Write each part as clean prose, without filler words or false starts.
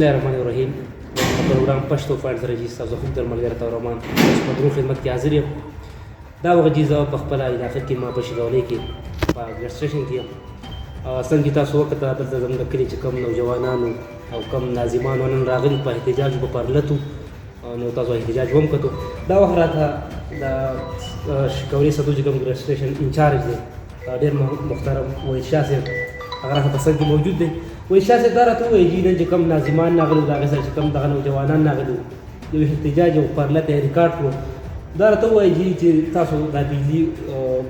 الله الرحمن الرحیم. د پروګرام پښتو فایل سره چې ستاسو خوب در ملګری عطا الرحمن تاسو په درو خدمت کې حاضر یم. دا وخت چې زه په خپله علاقه کې ما په شیدولۍ کې په ګیس سټیشن کې یم. څنګه چې تاسو وکتل، دلته زموږ د کلي چې کوم نوجوانانو او کوم ناظمانو نن راغلي په احتجاج په پرلتو، نو تاسو احتجاج هم کتو. دا وخت راته د شکورې سدو چې کوم ګریډ سټیشن انچارج دی، ډېر محترم وحید شاه صاحب، هغه راته په څنګ کې موجود دی. وحید شاه صاحب، دا راته ووایي چې نن چې کوم ناظمان راغلي، د هغې سره چې کوم دغه نوجوانان راغلي، یو احتجاج او پرلت یې ریکارډ کړو، دا راته ووایي چې تاسو دا بجلي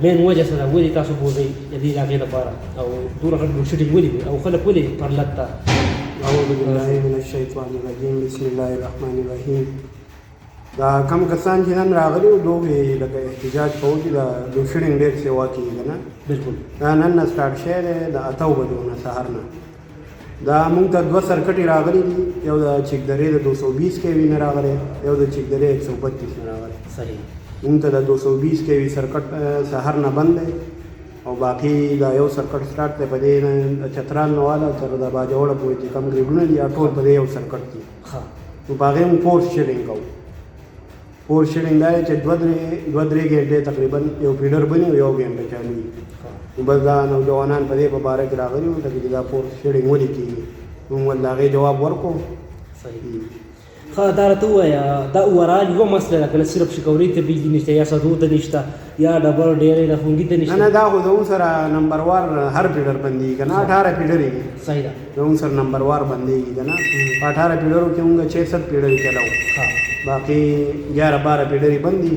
مین وجه څه ده، ولې تاسو بوځئ د دې علاقې لپاره او دومره غټ لوډشیډینګ ولې دی او خلک ولې پرلت ته؟ اعوذ بالله من الشیطان الرجیم، بسم الله الرحمن الرحیم. دا کم کسان چې نن راغلي وو، دوی لکه احتجاج کوو چې دا لوډشیډینګ ډېر سیوا کېږي که نه. دا نن نه سټارټ شوی دی، د 8 بجو نه سهار نه. دا مونږ ته دوه سرکټې راغلي دي، یو د چکدرې د 220 کې وي نه راغلی، یو د چکدرې 132 نه راغلی. مونږ ته د 220 کې وي سرکټ سهار نه بند دی او باقي دا یو سرکټ سټارټ دی. په دې د چترال نه واله تر د باجوړه پورې چې کوم ګریډونه دي، ټول په دې یو سرکټ دي. نو په هغې مونږ فورس شیډینګ کوو. فورس شیډینګ دا دی چې دوه درې ګنټې تقریبا یو فیډر بني او یو ګنټه چالو وي. نو بس دا نوجوانان په دې په باره کې راغلي وو چې دا فورس شیډینګ ولې کېږي، نو موږ د هغې جواب ورکړو. صحیح. ښه، دا راته ووایه، دا اوورال یوه مسله ده که نه صرف شکورې ته بجلي نشته یا سدو ته نشته یا ډبر ډېرې د خونګي ته نه؟ نشته؟ نه، دا خو زموږ سره نمبر وار هر فیډر بندېږي که نه، 18 فیډرې دي. صحیح ده. زموږ سره نمبر وار بندېږي که نه. په 18 فیډرو کې موږ چھ سات فیډرې چلاو، باقي 11 12 فیډرې بندي،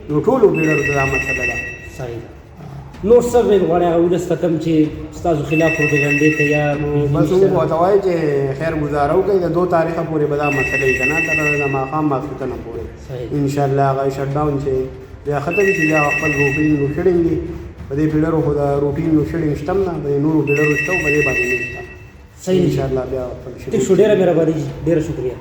نو ټولو فیډرو ته دا مسله ده. صحیح ده. نور څه ویل غواړئ هغه ولس ته کوم چې ستاسو خلاف پروپاګنډې ته یا نو بس موږ ورته وایو چې خیر ګزاره وکړئ، د 2 تاریخه پورې به دا مسله وي که نه، تر د ماښام ماسخوتنه پورې. ان شاء الله هغه شټ ډاون چې بیا ختم شي، بیا خپل روټین لوډشیډینګ دي. په دې فیډرو خو د روټین لوډشیډینګ شته نه، په دې نورو فیډرو شته، په دې باندې نشته. ان شاء الله بیا خپل ټیک شو، ډېره مهرباني، ډېره شکریه.